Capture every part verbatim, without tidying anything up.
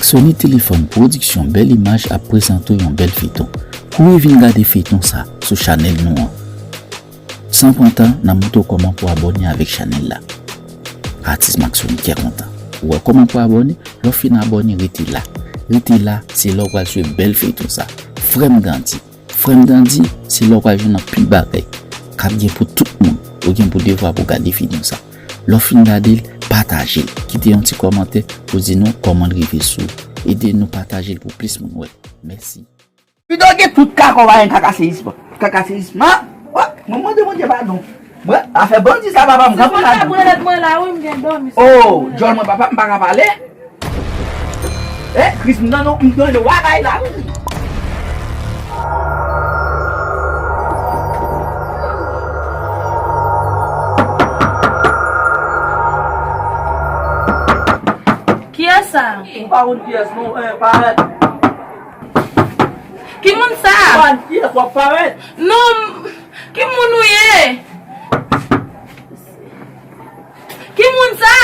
Maxoni Telefòn Pwodiksyon Bèl Imaj ap prezante w yon bèl feyton. Kouri vin gade feyton sa sou chanèl nou an. San pran tan, n ap montre w kòman pou abòne avèk chanèl la. Atis Maxoni kè kontan. Ou wè kòman pou abòne? Lè w fin abòne, rete la. Rete la, se la w pral swiv bèl feyton sa. Frè m Gandhi. Frè m Gandhi, se la w pral jwenn anpil bagay k ap gen pou tout moun. Ou gen pou devwa pou gade feyton sa. Lè w fin gade l, pataje l. Kite yon ti kòmantè pou di nou kòman l rive sou ou. Ede nou pataje l pou plis moun wè l. Mèsi. Pito gen tout kaka w pa gen kaka seyisman. Kaka seyisman. Wè, mwen mande Bondye padon. Mwen, afè bandi sa papa m kanpe la. Mwen la wi, m gen dòmi. Oh, djòl mwen papa m pa ka pale. Eh, Kris, m nan nou, m nan nou bagay la wi. Kiyès sa? Ou pa konn kiyès non, eh, parèt. Ki moun sa? Ou pa konn kiyès w ap parèt. Non, m- ki moun ou ye? Ki moun sa?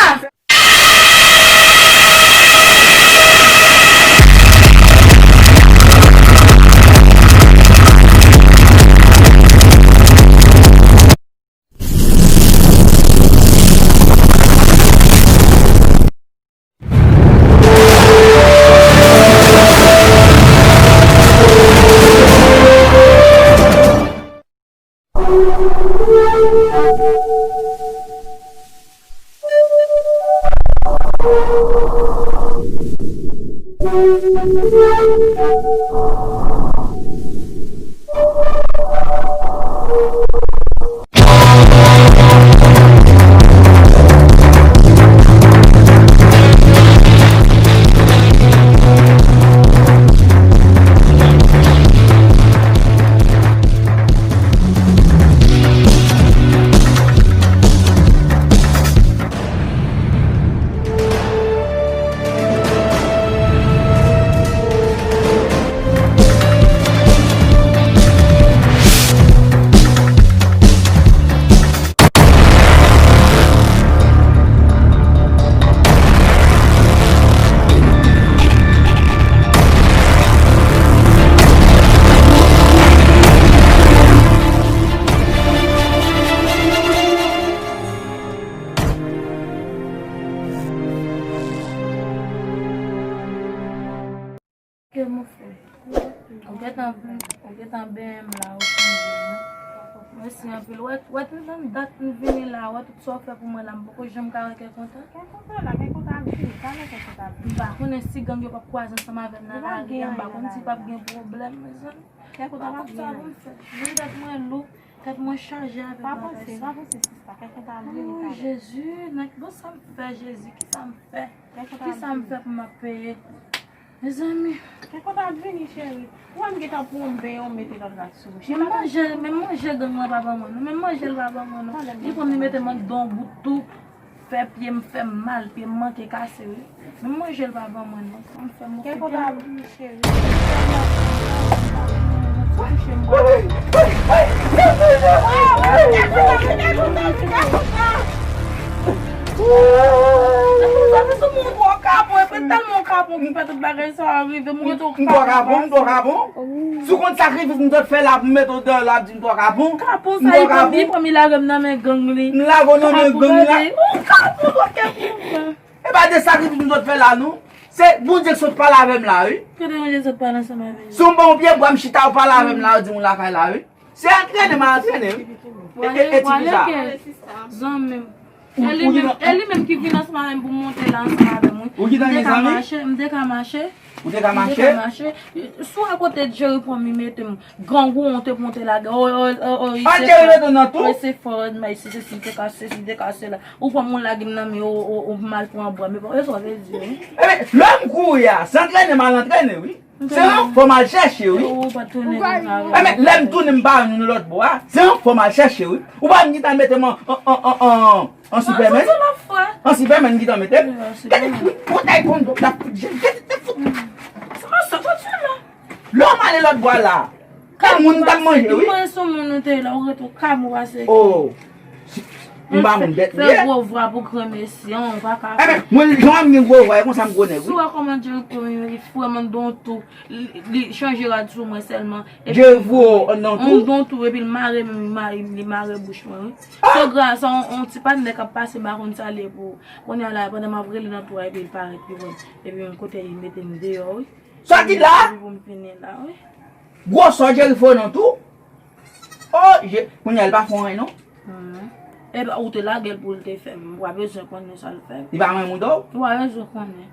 Ke mon frè. Ou gentan, ou gentan benyen m la, ou chanje, non? Mèsi anpil. Wè, wè, tout nan dat m vini la, wè, tout sa w fè pou mwen la, m poko janm ka wè kè kontan. Kè kontan la, kè kontan ap vini, talè kè kontan ap vini. M pa konnen si gang yo p ap kwaze ansanm avè m nan lari a, m pa konn si p ap gen pwoblèm, mezanmi. Kè kontan ap vini. M pa konn sa pou m fè. Jodi tèt mwen lou, tèt mwen chaje avèk bagay sa. Pa panse, pa panse, sista, kè kontan ap vini talè. Oh, Jezi, nan, bon, sa m fè, Jezi, kisa m fè? Kisa m fè pou m ap peye? Mezanmi. Kè kontan ap vini, cheri. Ou wè m gentan pran yon ben, yon mete lòt rad sou ou. Menm manje, menm manje gang lan pa ban mwen, non. Menm manje l pa ban mwen, non. Li pran m, li mete m anndan yon bout tou. Fè pye m fè m mal, pye m manke kase, wi. Menm manje l pa ban mwen, non. Sa m fè m okipe. Kè kontan ap vini, cheri. Touche m bò. Mezanmi, sou moun gwo kapon, epi tèlman kapon ki fè tout bagay sa rive, m rete kapon. M twò kapon, m twò kapon. Si w konn sakrifis m sot fè la pou m mete w deyò la, ap di m twò kapon. Kapon sa, li pran, li pran, li lage m nan men gang li. M lage w nan men gang la. Kapon, gade. Oh, kapon, twò kè kontan. E pa de sakrifis m sot fè la, non. Se Bondye k sot pale avè m la, wi. Kote Bondye sot pale ansanm avè w? Si w ban yon pye bwa, m chita, w pale avè m la, w di m w lakay la, wi. Se antrene m al antrene, wi. E, e, e ti fi sa. Zanmi m. E li menm, e li menm ki vin ansanm avè m pou monte la ansanm avè m, wi. Ou gentan gen zanmi? M te ka mache, m te ka mache. Ou te ka mache? M te ka mache. Sou akote Jerry pran m, li mete m. Grangou, ou te pran, ou te lage. O, o, o, o, Jerry mete w nan tou? Wi, se fò, men si se si, te ka se si, te ka se la. Ou pran m, ou lage m nan men, ou, ou, ou mal pran bwa. Men bon, e sa w vle di, wi. Ebyen, lè m kouri a, se antrene m al antrene, wi. Se yon fò m al chèche, wi. Ou pa tounen konsa, wi. Ebyen, lè m tounen m pa jwenn nou lòt bò a, se yon fò m al chèche, wi. Ou pa m gentan mete m an, an, an, an, an, an Superman. An Superman gentan mete m. Gade, wi, potay konn dòk la fout jèn. Gade, te fout. Se pa sa, kontinye. Lè w m ale lòt bò la, ke moun t ap manje, wi. Mwen sou moun ou te la, ou rete w kalm ou pase. Oh. Si, M pa moun bèt m ye. Fè gwo vwa pou gran mesye an, ou pa ka fè. Enben, mwen, jan m gen gwo vwa, e konsa m gwo nèg, wi. Si w wè kòman Jericho, li vrèman don tou, li, li chanje rad sou mwen sèlman. Jericho, an don tou? An don tou, epi l mare menm, li mare, li mare bouch mwen, wi. Se gras a yon, yon ti patnè k ap pase, m pa konn sa l ye pou. Kounye a la, pandan m ap rele nan tou a, epi l parèt, li wè m. Epi yon kote, li mete m deyò, wi. Sòti la! Epi pou m fini la, wi. Gwosè Jericho non tou. Oh, je, kounye a, li pa fè anyen non. Hmm. E ou te lage l pou l te fè m. Ou pa bezwen konnen sa l fè. Li pa renmen moun do? Ou pa bezwen konnen.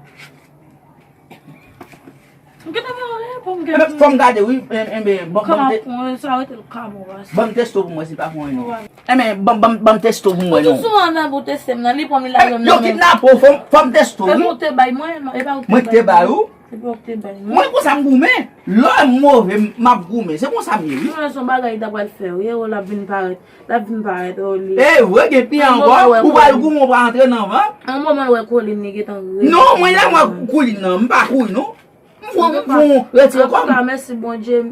M gentan pa renmen pou m gen. Enben, fò m gade, wi. Enben, bon, bon, te, sa rete l ka bon, bas. Bon, teste pou mwen si l pa fè anyen non. Enben, bon, bon, bon, teste pou mwen non. Ou tou sou ann pou teste m nan, li pran m, li lage m nan men. Yo kidnape w, fò m, fò m teste w, wi. Epi ou te bay mwen, non, e pa ou te bay mwen. Mwen ki te bay ou? Se pa w ki te bay mwen. Mwen konsa m goumen. Lè m move, m, m ap goumen. Se konsa m ye, wi. Mwen se yon bagay li ta pral fè, wi. E o l ap vin parèt. L ap vin parèt, o li. E vre, gen pi ankò, ou pral goumen, ou pral antre nan van. Yon moman l wè kolin li gentan rele. Non, mwen la, mwen kolin nan, m pa kouri, non. M fon, m fon, retire kò m. Antouka, mèsi Bondye,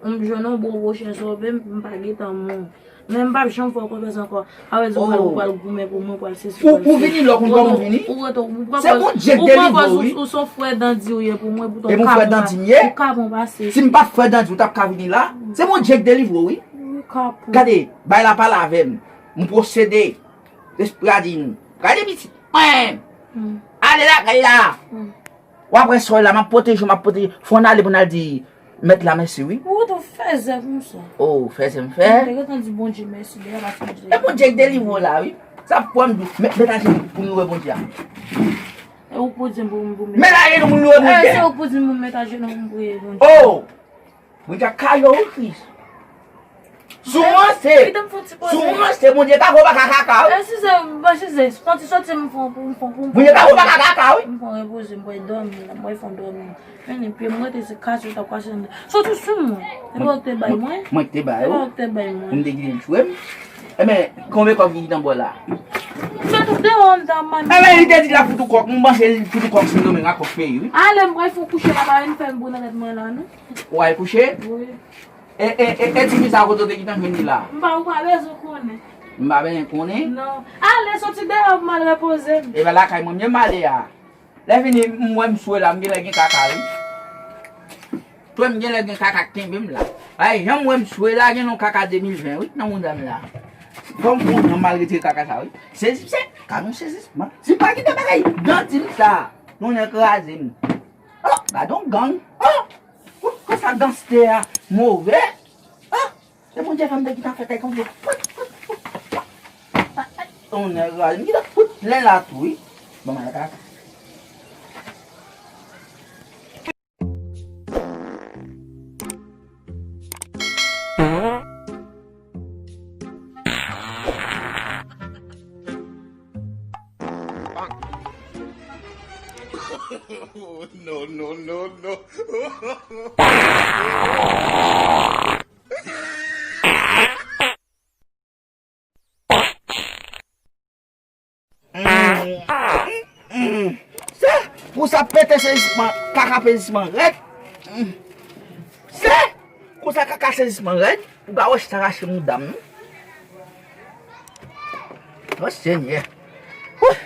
m jwenn yon bon pwochen sove, m pa gentan mouri. Men m p ap janm fè w konfyans ankò. Sa vle di ou pral, ou pral goumen pou mwen, ou pral sesi, ou pral sesi. Ou vini lè w konn kòman w vini. Ou rete, ou pran pòz, ou pran pòz ou, ou se yon frè dandi ou ye pou mwen, pou tèt ou ka bon pase. Si m pa t frè dandi, ou t ap ka vini la. Se Bondye k delivre w, wi. Gade, bay la pale avè m. M posede. Lespri a di m. Gade pitit. Ale lakay la. W ap wè sòy la, m ap pwoteje w, m ap pwoteje. Fò n ale pou n al di mèt la mèsi, wi. Ou tou fèzè konsa. Oh, fèzè m fè. Mwen te gentan di Bondye mèsi, deja pase Bondye. E Bondye k delivre w la, wi. Sa pran m dou. Met, met ajenou pou nou wè Bondye a. E ou pou di m pou m, pou m met. Met ajenou pou nou wè Bondye. E se ou pou di m pou m met ajenou pou m priye Bondye. Oh! Bondye ap kare w, wi, Kris. Si w ranse, si w ranse, Bondye ka fè w pa ka kaka, wi. E si se, bon, si se, fon ti soti, m fon, m fon, m fon. Bondye ka fè w pa ka kaka, wi. M fon repoze, m pral dòmi, m pral fon dòmi. Men, epi m rete se kase, w t ap kase anndan. Soti sou mwen. Se pa w ki te bay mwen. Mwen ki te bay ou. Se pa w ki te bay mwen. Ou m te kite l jwe m. Enben, konbyen kòb ki nan bò la? Fè tout deyò anndan, manmi. Enben, li te di l ap fout ou kòk. M panse li fout ou kòk si Domingue a kòk peyi, wi. Ale, m pral fon kouche la, pa vin fè m boule nan tèt mwen la, non. Ou al kouche? Wi. E, e, e, e tifi sa kote w te gentan jwenn li la? M pa, ou pa bezwen konnen. M pa bezwen konnen? Non. Ale, soti deyò pou m al repoze m. E pa lakay mwen menm m ale a. Lè fini, m wè m swe la, m genlè gen kaka, wi. Twe m genlè gen kaka k kenbe m la. Ay, jan m wè m swe la, gen yon kaka de mil ven, wi, nan mouda m la. Fò m kontan m al retire kaka sa, wi. Sezi, se, gad yon sezisman. Si pa kite bagay danti m sa, nou nèk kraze m. Oh, gad yon gang. Oh! Ou konsa ganstè a move. Ah! Se Bondye fè m te gentan fè kay konplo. Tonnè raz, m gentan fout plen la tou, wi. Bon, m al kaka. No, no, no, no. Se konsa pete sezisman, kaka sezisman rèd. Se konsa kaka sezisman rèd. Ou pa wè chita rache mouda m non. Oh Senyè. Wouh.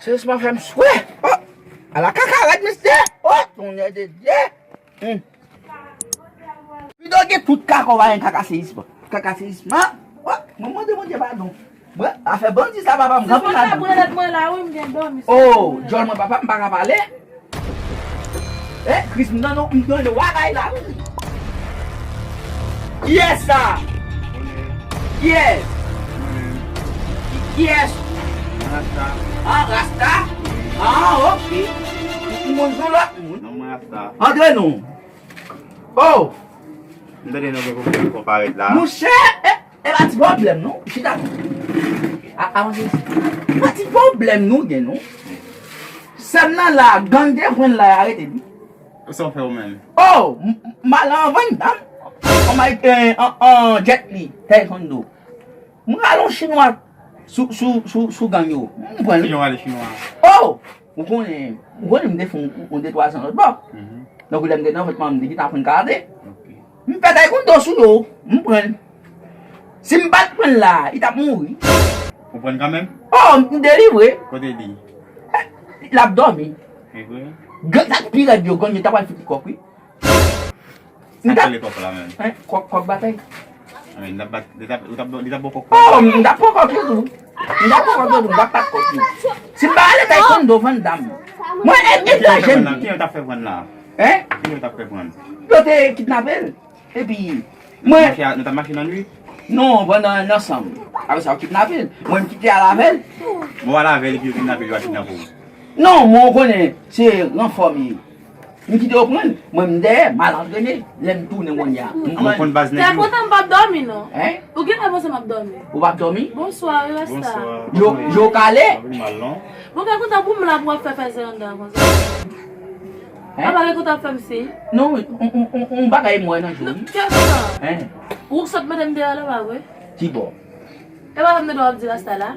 Sezisman fè m swe. Oh. Ala kaka rèd mesye. Oh, Senyè de Dye. Hmm. Pido gen tout kaka, ou pa gen kaka seyisman. Kaka seyisman. Wè, mwen mande Bondye padon. Mwen, afè bandi sa, papa m kanpe ladan. Sispann ap rele mwen la, wi, m gen dòmi. Oh, djòl mwen, papa m pa ka pale. Eh, Kris, m tande, m tande w bagay la, wi. Kiyès sa? Kiyès? Kiyès? Rasta. Ah, Rasta? Ah, ok. Ou konn yon lòt moun? Non, mwen Rasta. Antre non. Oh! M tande nou gen pwoblèm konparèt la. Monchè, e, e pa ti pwoblèm non. Chita non. A, avanse isit. E pa ti pwoblèm nou gen non. Sè m nan la, gang te pran l la, y arete li. Sa w fè ou menm? Oh! M, m al anvan dam. An, an, an jet li, taekwondo. Mwen rale yon chinwa sou, sou, sou, sou gang yo. M pran l. Ki jan w rale chinwa? Oh! Ou konnen, ou konnen m te fè yon, yon de twa zan lòt bò. Mhm. Donk, lè m te nan vant manman m, m te gentan aprann karate. Ok. M fè taekwondo sou yo, m pran l. Si m pa t pran l la, li t ap mouri. Ou pran kanmenm? Oh, m delivre. Kote li? L ap dòmi. E vre? Gang, sa k pi rèd yo, gang yo ta pral fout li kòk, wi. Sa k rele kòk la menm? Hein, kòk, kòk batay. Ah, men, li t ap bat, li t ap, li t ap, li t ap bon kòk. Oh, m t ap pran kòk yo tou. M t ap pran kòk yo tou, m t ap bat kòk yo. Si m pa ale taekwondo Van Damme. Mwen, e, e trè jèn. Kijan yo t ap fè pran la? Hein? Kijan yo t ap fè pran? Yo te kidnape l. Epi, mwen. Nou t ap mache nan nuit? Non, pandan n ansanm. Apre sa, yo kidnape l. Mwen, m kite al avè l. Bon, w al avè l, epi yo kidnape l, yo al kidnape w. Non, mwen, w konnen, se ranfò m ye. M kite yo pran l, mwen m dèyè, m al antrene, lè m tounen kounye a. M pran. Ou konn baz nèg yo? Kè kontan m p ap dòmi non. Hein? Ou genlè panse m ap dòmi. Ou p ap dòmi? Bonswa, wi, Rasta. Bonswa. Yo, yo kale? Ou vin mal non. Bon, kè kontan pou m la pou w ap fè fèzè anndan konsa. Hein? Apa kè kontan ap fè m siy? Non, on, on, on, on bagay m wè nan je w. Kè kontan. Hein? Ou sot mete m deyò la, pa vre? Kibò? E pa sa m te dwe ap di Rasta la?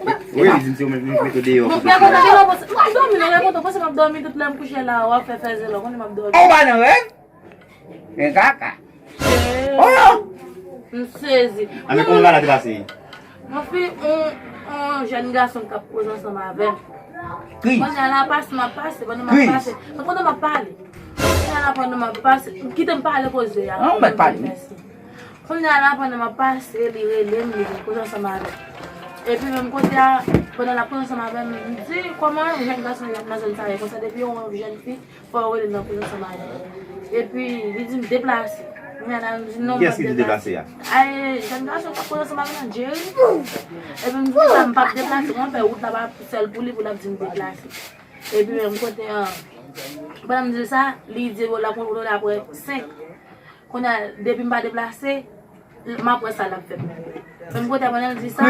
Wi, li di m se ou menm ki mete w deyò. Bon, kè kontan, kè kontan, m ap dòmi non, kè kontan, panse m ap dòmi tout lè m kouche la, w ap fè fèzè la, konnen m ap dòmi. Ou pa nan rèv? Men kaka. Oh! M sezi. A, men kòman bagay la te pase? Mon fi, on, on jèn gason k ap koze ansanm avè m. Kriz. Pandan l ap pase, m ap pase, pandan m ap pase. Pandan m ap pale. Pandan l ap, pandan m ap pase, kite m pale koze a. An, ou mèt pale, wi. Mèsi. Kounye a la, pandan m ap pase, li rele m, li vin koze ansanm avè m. Epi menm kote a, pandan l ap koze ansanm avè m, m di, kòman yon jèn gason y ap nan zòn sa yo konsa, depi yon jèn fi, fò yo rele l nan koze ansanm avè m. Epi, li di m deplase. Kounye a la, m di non, m p ap deplase. Kiyès ki di deplase a? Ay, jèn gason k ap koze ansanm avè m nan, Jerry. Epi m di sa, m p ap deplase, mwen fè wout la pa sèl pou li, pou l ap di m deplase. Epi menm kote a, pandan m di l sa, li di l ap kontwole apre senk. Kounye a, depi m pa deplase, m ap wè sa l ap fè m. Menm kote a, pandan l di sa,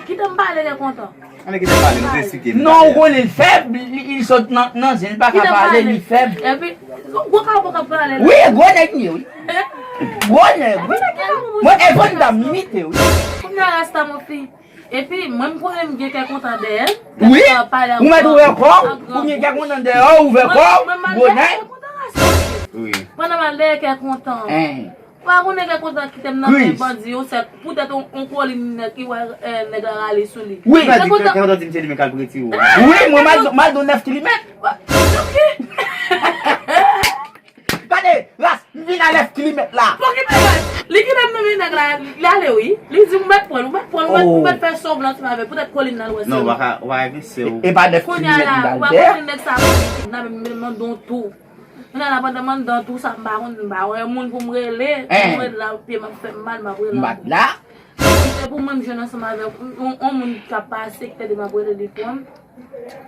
kite m pale, kè kontan. Ann kite m pale, nou te esplike m. Non, ou konnen l fèb, li, li sot nan, nan zen, li pa ka pale, li fèb. Epi, gwo kapon k ap pale la. Wi, gwo nèg m ye, wi. Gwo nèg, wi. Mwen, e Van Damme m imite, wi. Kounye a, Rasta, mon fi. Epi, mwen, m konnen m gen kè kontan dèyè m. Wi, ou mèt ouvè kò w, ou gen kè kontan dèyè w, ouvè kò w, gwo nèg. Wi. Pandan m al dèyè kè kontan. Hein. Pa konnen kè kontan kite m nan men bandi, yon sèl, poutèt on, on kolin nèg ki wè, eh, nèg la rale sou li. Wi. Kè kontan di m se li menm k al pou retire w. Wi, mwen m al, m al don nèf kilimèt. Gade, Ras, m vin a nèf kilimèt la. Pòkipè Ras, li kite m nan men nèg la, li ale wi. Li di m ou mèt pran l, ou mèt pran l, ou mèt, ou mèt fè sovlan ansanm avè l, poutèt kolin nan l wè se ou. Non, w pa ka, w pa ka vin se ou. E pa nèf kilimèt m t al dèyè. Kounye a la, w pa konnen nèg sa ap nan men m, men m nan don tou. Kounye a la, pandan m anndan tou sa, m pa konn, m pa wè moun pou m rele. Pou m rele la, pye m ap fè m mal, m ap rele ankò. M pa t la. Se pou mwen m jwenn ansanm avèk yon, yon moun k ap pase, ki tande m ap rele li pran m.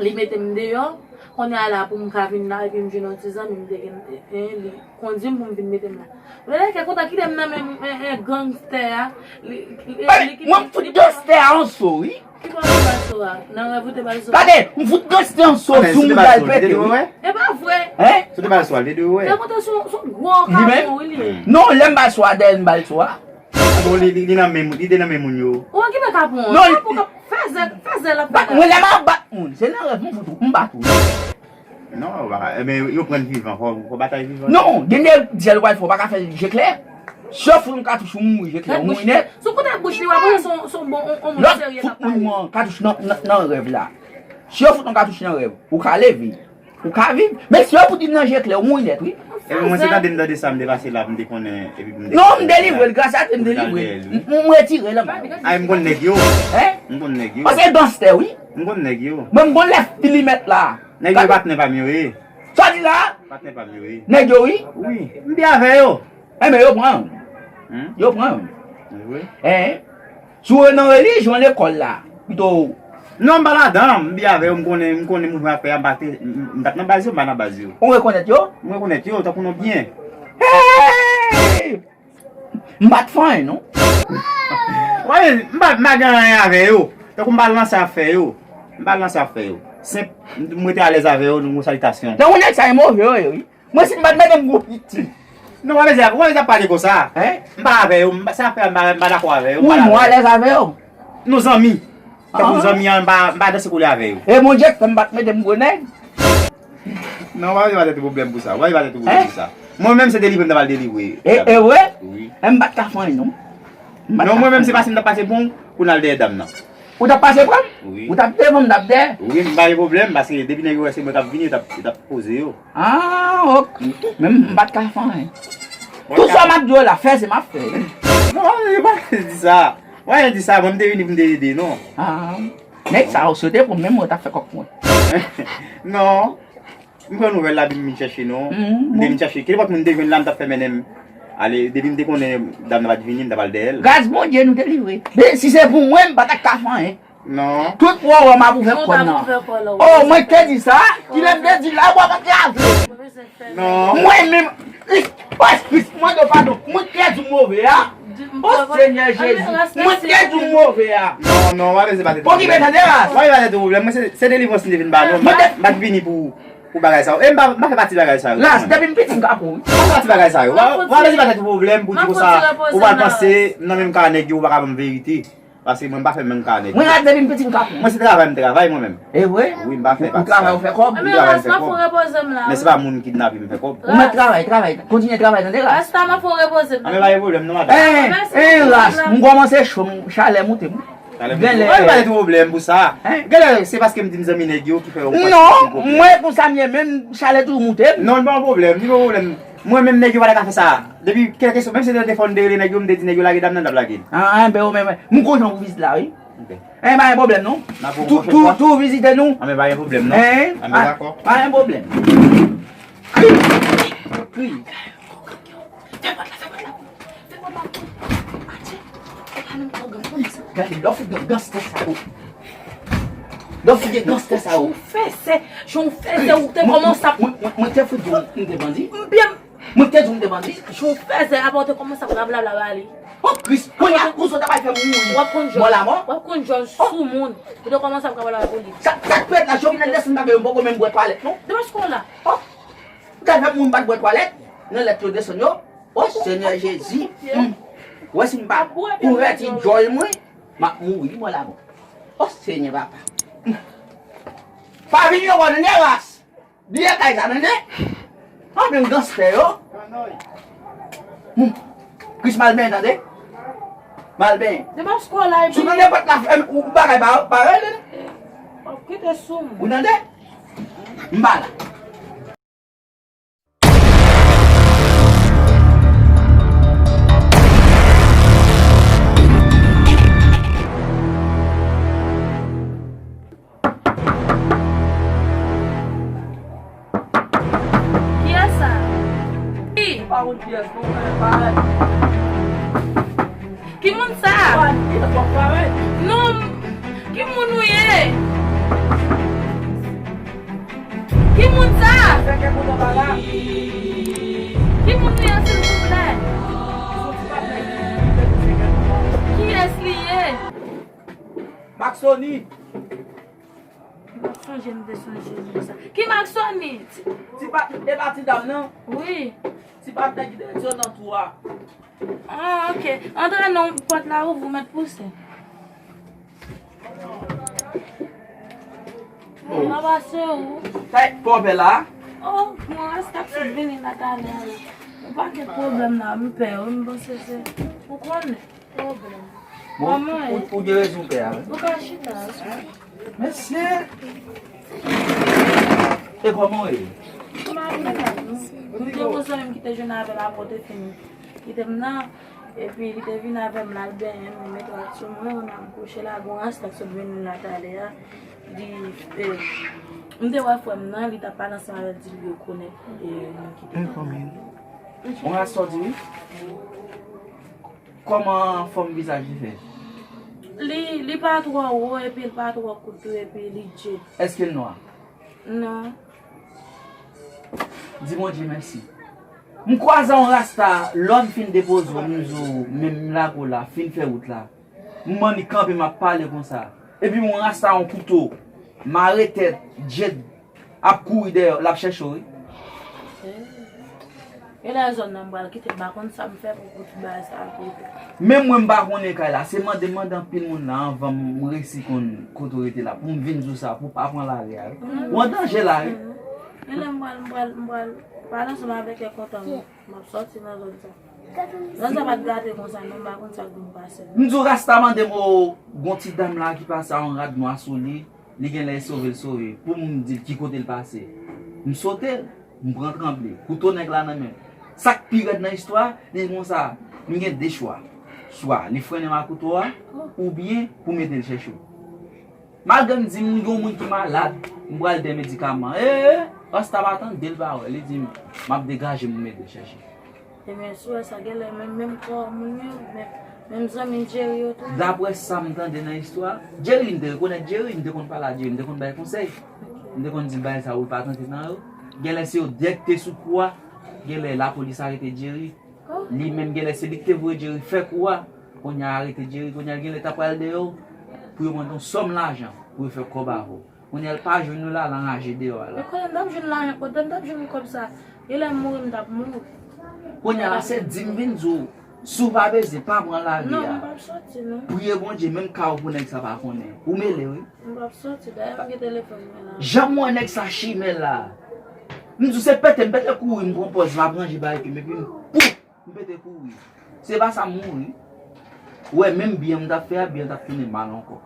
Li mete m deyò. Kounye a la, pou m ka vin la, epi m jwenn yon ti zanmi m te gen, en, li kondi m pou m vin mete m la. Lè kè kontan kite m nan men, en, en, gangstè a. Li, li, li kite m. Mwen m fout gangstè a yon so, wi. Ki bò ou te ba l so a? Nan rèv ou te ba l so a? Gade, m fout gangstè yon so sou moun la, l pete, wi. E pa vre. Hein? Si w te ba l so a, l te dwe wè. Kè kontan se yon, se yon gwo kapon, wi, li ye. Non, lè m ba l so a, dèyè m ba l so a. Bon, li, li, li nan men moun, li te nan men moun yo. Ou okipe kapon an. Non, kapon k ap fèzè, fèzè l ap fè la. Mwen lè m ap bat moun, se nan rèv m fout ou, m bat ou. Non, ou pa ka, men yo pran l vivan, fò, fò batay vivan. Non, gen de dyèl ou pral fè, ou pa ka fè l je klè. Si yo fout yon katouch ou mouri je klè, ou mouri nèt. Sou kote bouch li, w ap wè se yon, se yon bon, yon, yon moun serye k ap pale. Lòt fout moun katouch nan, nan, nan rèv la. Si yo fout yon katouch nan rèv, ou ka leve. Ou ka viv, men si yo fout li nan je klè, ou mouri nèt, wi. Epi mwen se tande m tande sa, m te pase la, m te konnen, epi m te... Non, m delivre l, gras a Dye m delivre l. M, m retire l anba yo. Ay, m konn nèg yo. Hein? M konn nèg yo. Paske gangstè, wi. M konn nèg yo. Mwen, m konn lèf pilimèt la. Nèg yo patnè pa m yo ye. Sa di la? Patnè pa m yo ye. Nèg yo, wi. Wi, m byen avè yo. Enben, yo pran. Hmm? Yo pran. Wi. Hein? Si w nan relijyon lekòl la, pito. Non, m pa ladan, m byen avè yo, m konnen, m konnen mouvman y ap fè a, m pa te, m, m pa t nan baz yo, m pa nan baz yo. Ou rekonèt yo? M rekonèt yo, tankou non byen. Hey! M pa t fè anyen, non. Wi, m pa, m pa gen anyen avè yo. Tankou m pa lanse afè yo. M pa lanse afè yo. Senp, m, m rete alèz avè yo, nou, salitasyon. Tankou nèg sa yo move, yo ye, wi. Mwen si m pa t mete m gwo piti. Non, w pa bezwen, w pa bezwen pale konsa. Hein? M pa avè yo, m pa, sa fè m pa, m pa dakò avè yo, m pa... Wi, mwen alèz avè yo. Nou zanmi. Tankou zanmi an, m pa, m pa danse koule avè yo. E Bondye k fè m pa t mete m gwo nèg. Non, w pa bezwen ba tèt ou pwoblèm pou sa. W pa bezwen ba tèt ou pwoblèm pou sa. Mwen menm se delivre m ta pral delivre. E, e vre? Wi. E m pa t ka fè anyen, non. Non, mwen menm se pase m ta pase bon pou n al dèyè dam nan. Ou t ap pase pran m? Wi. Ou t ap devan m, m t ap dèyè? Wi, m pa gen pwoblèm, paske depi nèg yo wè se mwen k ap vini, yo t ap, yo t ap poze yo. Ah, ok. Men m pa t ka fè anyen. Tout sa m ap di w la, fè se m ap fè. Non, yo pa di sa. Mwen di sa, mwen m te vini pou m te ede, non. Ah, nèg sa yo sote pou mwen, mwen t ap fè kòk mwen. Non. M pran nouvèl la, epi m vin chèche nou. M te vin chèche. Ki nenpòt moun te jwenn la, m t ap fè mennen m ale. Depi m te konnen dam nan pa t vini, m t ap al dèyè l. Gras Bondye, nou delivre. Men si se pou mwen, m pa t ap ka fè anyen. Non. Tout pwowòm ap ouvè kò nan. Oh, mwen te di sa. Kilè m te di la, w ap kraze. Non. Mwen menm. Espri, mwen de padon. Mwen te di w move a. Oh, Senyè Jezi. Mwen te di w move a. Non, non, w ap vin se pa tèt. Okipe tande, Ras. W ap vin pa tèt pwoblèm. Mwen se, se delivrans m te vin ba nou. M pa t vini pou pou bagay sa yo. E m pa, m pa fè pati bagay sa yo. Ras, depi m piti m ka pou wi. M pa fè pati bagay sa yo. W ap vin pa tèt pwoblèm pou di konsa, ou pral panse nan menm ka nèg yo, ou pa ka ban m verite. Paske mwen m pa fè menm ka nèg yo. Mwen Ras depi m piti m ka pou. Mwen se travay m travay mwen menm. E vre? Wi, m pa fè pati sa yo. Ou travay, ou fè kòb. Ou travay, m fè kòb. Men se pa moun kidnape m fè kòb. Ou mèt travay, travay. Kontinye travay, tande Ras. Rasta, m ap fè w repoze m. A, men pa gen pwoblèm non, madanm. En, en, Ras, m kòmanse cho, m chalè moute m. Genlè. Mwen pa gen pwoblèm pou sa. Genlè se paske m di m zanmi nèg yo ki fè yo pa. Non, mwen konsa m ye menm, chalè toujou moute m. Non, li pa yon pwoblèm, li pa yon pwoblèm. Mwen menm nèg yo pa ta ka fè sa. Depi kèlkeswa, menm si se telefòn m te rele nèg yo, m te di nèg yo lage dam nan, l ap lage l. Ah, enben ou menm, m kontan pou vizit la wi. Ok. Enben pa gen pwoblèm non. N ap wè yon pwochèn fwa. Tou, tou vizite nou. Anben pa gen pwoblèm non. Anben dakò. Pa gen pwoblèm. Kri. Kri. Fè pòt la, fè pòt la. Fè pòt la. Atè. Gade lè w fouke ganstè sa yo. Lè w fouke ganstè sa yo. Jan w fèzè, jan w fèzè, ou te kòmanse ap. Mwen, mwen, mwen te fout di w m te bandi. M byen. Mwen te di w m te bandi. Jan w fèzè, apa w te kòmanse ap rablabla ba li. Oh Kris, kounye a, ou sot ap al fè m mouri. W ap konn jòj. Mò la mò. W ap konn jòj sou moun. Ou te kòmanse ap rablabla pou li. Sa, sa k fèt la, Jovenel desann pa gen yon poko menm bwè twalèt non. Depaske w la. Oh. Ou ta fè moun pa t bwè twalèt nan lèt yo desann yo. O Senyè Jezi. Ou wè si m pa kouvèti djòl mwen, m ap mouri mò la mò. O Senyè papa. Pa vin yo wè nan ras. Byen kay sa tande. Anpil ganstè yo. Kris mal benyen tande. Mal benyen. Si w tande pòt la fèmen, ou bagay pa parèy tande. Ou tande? M pa la. Kiyès sa? Ki? Pa konn kiyès non, men parèt. Ki moun sa? Non, ki moun ou ye? Ki moun sa? Ki moun ou ye, silvouplè? Kiyès li ye? Maksoni. M ap sonje m te sonje moun sa. Ki Maksoni? Ti, ti pa, e pa ti dam nan? Wi. Ti patnè ki te ret yo nan twou a. Ah, ok. Antre non, pòt la ouvri, ou mèt pouse. M ap pase ou. Kay, kòpè la? Oh, mwen rasta k sot vini la talè a la. Yon pakèt pwoblèm la, m pè wi, m panse se, ou konnen. Bon, ou, ou gen rezon pè a wi. Ou ka chita. Mesye. E kòman w ye? M pa byen non. M gen yon zanmi m ki te jwenn avè l apre w te fin kite m nan. Epi li te vin avè m, l al benyen m, li mete rad sou mwen, mwen m kouche la, gon rasta k sot vini la talè a. Li, eh, m te wè frè m nan, li t ap pale ansanm avè l, di l rekonèt, eh, moun ki te nan. Yon rasta w di wi? Kòman fòm vizaj li fè? Li, li pa twò wo, epi l pa twò kout tou, epi li djed. Èske l nwa? Non. Di Bondye mèsi. M kwaze yon rasta, lòm fin depoze w, m di w, menm lakou la, fin fè wout la. M annik kanpe, m ap pale konsa. Epi yon rasta, yon kouto, mare tèt, djed, ap kouri dèyè w, l ap chèche w, wi. Genlè zòn nan m pral kite, m pa konn sa m fè pou kout bagay sa al kote. Menm mwen m pa konnen kay la, se mande m mande anpil moun la anvan m resi konn kote w rete la, pou m vin di w sa, pou w pa pran lari a, wi. Ou an danje la, wi. Genlè m pral, m pral, m pral, Pale ansanm avèk kè kontan, m ap sòti nan zòn sa. Zòn sa pa t gate konsa, non, m pa konn sa k vin pase. M di w, Rasta mande m, o, gon ti dam la ki pase a yon rad nwa sou li, li genlè sove l sove. Pou m di l ki kote l pase. M sote l, m pran tranble. Kouto nèg la nan men m. Sa k pi rèd nan istwa, li di konsa, m gen de chwa. Swa li frennen m ak kouto a, oubyen pou mete l chèche w. Malgre m di m gen yon moun ki malad, m pral de medikaman. E, e, Rasta pa tande l pa wè. Li di m, m ap degaje m, m ede l chèche. Ebyen, si w wè sa, genlè menm, menm kò moun yo, menm, menm zanmi Jerry yo tou. Daprè sa m tande nan istwa, Jerry, m te rekonèt Jerry, m te konn pale a Jerry, m te konn bay konsèy. M te konn di l bagay sa yo, l pa tante nan yo. Genlè se yo dirèk te sou kou a, genlè lapolis arete Jerry. Li menm genlè se li ki te voye Jerry fè kou a. Kounye a arete Jerry, kounye a genlè ta pral deyò pou yo mande yon sòm lajan pou yo fè kòb avè w. Kounye a l pa jwenn yo la, l anraje deyò a la. Men konnen m t ap jwenn lajan kote m t ap jwenn kòb sa? Genlè m mouri m t ap mouri. Kounye a la se di m vin di w, si w pa bezwen, pa pran lari a. Non, m p ap sòti non. Priye Bondye, menm ka w pou nèg sa pa konnen. Ou mele wi. M p ap sòti, dayè m gen telefòn mwen la. Jan m wè nèg sa chimè la. M di w se pete, m pete kouri, m pran pòz, m ap ranje bagay ke m, epi m pouf, m pete kouri. Se pa sa m mouri. Ou wè, menm byen m t ap fè a, byen t ap tounen mal ankò.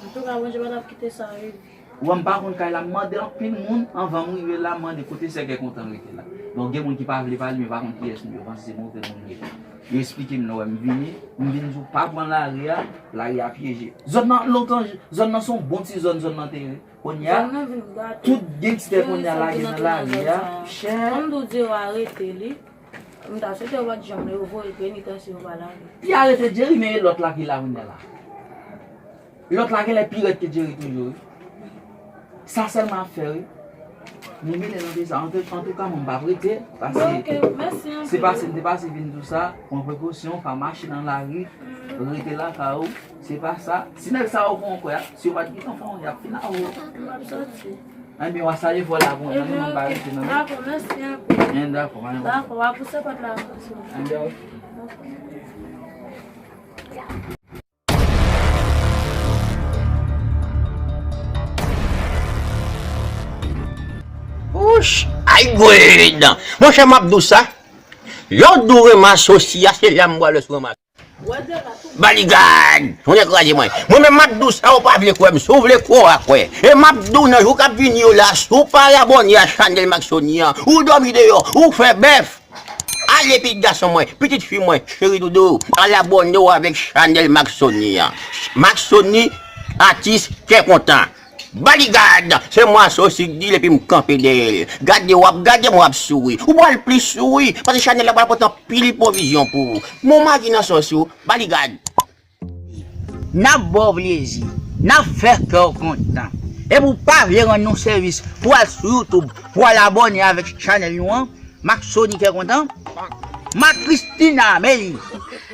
Antouka, Bondye pa t ap kite sa rive. Ou wè, m pa konn kay la, m mande anpil moun, anvan m rive la, m mande kote sè kè kontan rete la. Donk, gen moun ki pa vle pale, men pa konn kiyès m ye, yo panse se move moun m ye. Yo esplike m, lè w wè m vini, m vin di w pa pran lari a, lari a pyeje. Zòn nan, lontan, zòn nan se yon bon ti zòn, zòn nan te ye. Kounye a, tout gangstè kounye a lage nan lari a. Chè. Kòm tou di yo arete li, m ta swete yo pa t janm yo voye l penitansye yo pa lage. Li arete Jerry, men e lòt la ki la kounye a la. Lòt la genlè pi rèd ke Jerry toujou wi. Sa sèlman ap fè wi. Nou mele nan peyi sa. Antouka, mwen m p ap rete. Paske se pase, m te pase vin di w sa, pran prekosyon, pa mache nan lari, rete lakay ou. Se pa sa. Si nèg sa yo pran w kwè, si yo pa t gentan fè w, y ap fin avè w. M ap sòti. Enben, w a salye vòl la pou mwen, nan men mwen m pa rete nan men. Dakò, mèsi anpil. Dakò, pa gen pwoblèm. Dakò, w a pouse pòt la pou mwen. Enben, wi. Wouch! Ay gred! Monchè, m ap di w sa. Lè w di w renmen asosi a, se la m pral wè si w renmen asosi. Baligad! Ou nèg kraze mwen. Mwen menm m ap di w sa, ou pa vle kwè m. Si w vle kwè, w a kwè. E m ap di w nan jou k ap vini yo la, si w pa abòne a chanèl Maksony an, ou dòmi deyò, ou fè bèf. Ale pitit gason mwen, pitit fi mwen, cheri doudou, al abòne w avèk chanèl Maksony an. Maksony, atis kè kontan. Baligad, se mwen Asosi k di l epi m kanpe dèyè l. Gade w ap gade m w ap souri. Ou pral plis souri, paske chanèl la pral pote anpil pwovizyon pou ou. Bon maji nan sòs ou, Baligad. N ap ba w plezi, n ap fè kè w kontan. Epi w pa vle rann nou sèvis pou w al sou YouTube pou w al abòne avèk chanèl nou an, Maksony kè kontan, Mak Christina, men li.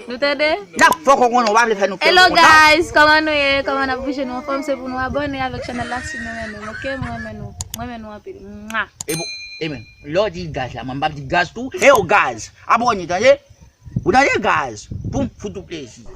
Nou tande? N ap fè w konnen w pa vle fè nou kè kontan. Hello guys, kòman nou ye? Kòman n ap bouje? Nou anfòm? Se pou nou abòne avèk chanèl la si nou renmen m, oke? M renmen nou. M renmen nou anpil. Mwa! E bon, e men, lè w di gaz la, mwen m p ap di gaz tou. E yo gaz, abòne, tande? Ou tande gaz? Pou m fout ou plezi.